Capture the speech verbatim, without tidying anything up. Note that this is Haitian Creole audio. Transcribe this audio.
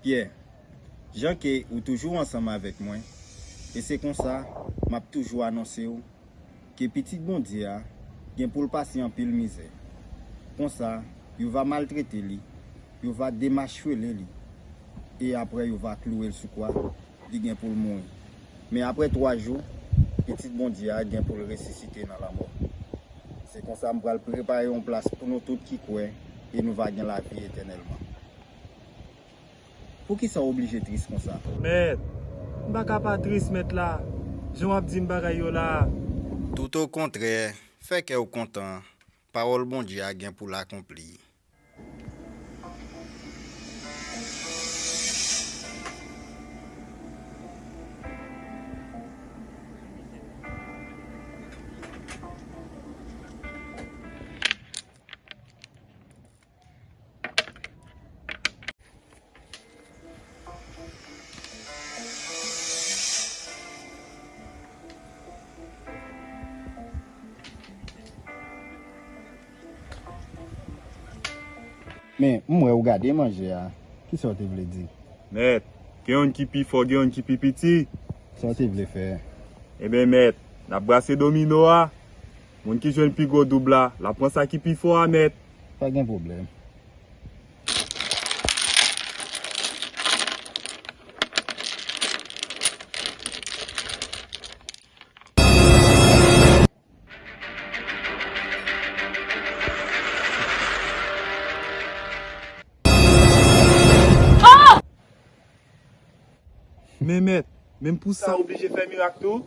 Pyè, jan ke ou toujou ansanm avèk mwen, e se konsa m ap toujou anonse w ke pitit Bondye a gen pou l pase anpil mizè. Konsa, yo va maltrete li, yo va demachwele li, e apre yo va klouwe l sou kwa, li gen pou l mouri. Men apre twa jou, pitit Bondye a gen pou l resisite nan lanmò. Se konsa m pral prepare yon plas pou nou tout ki kwè, e nou va gen lavi etènèlman. Poukisa w oblije tris konsa? Mèt, m pa ka pa tris, mèt la, jan w ap di m bagay yo la a. Toutokontrè, fè kè w kontan, pawòl Bondye a gen pou l akonpli. Men, m wè ou gade manje a. Kisa w te vle di? Mèt, gen youn ki pi fò, gen youn ki pi piti. Sa w te vle fè? Ebyen, mèt, n ap brase domino a. Moun ki jwenn pi gwo doub la, l ap pran sa ki pi fò a, mèt. Pa gen pwoblèm. Men mèt, menm pou sa w oblije fè mirak tou?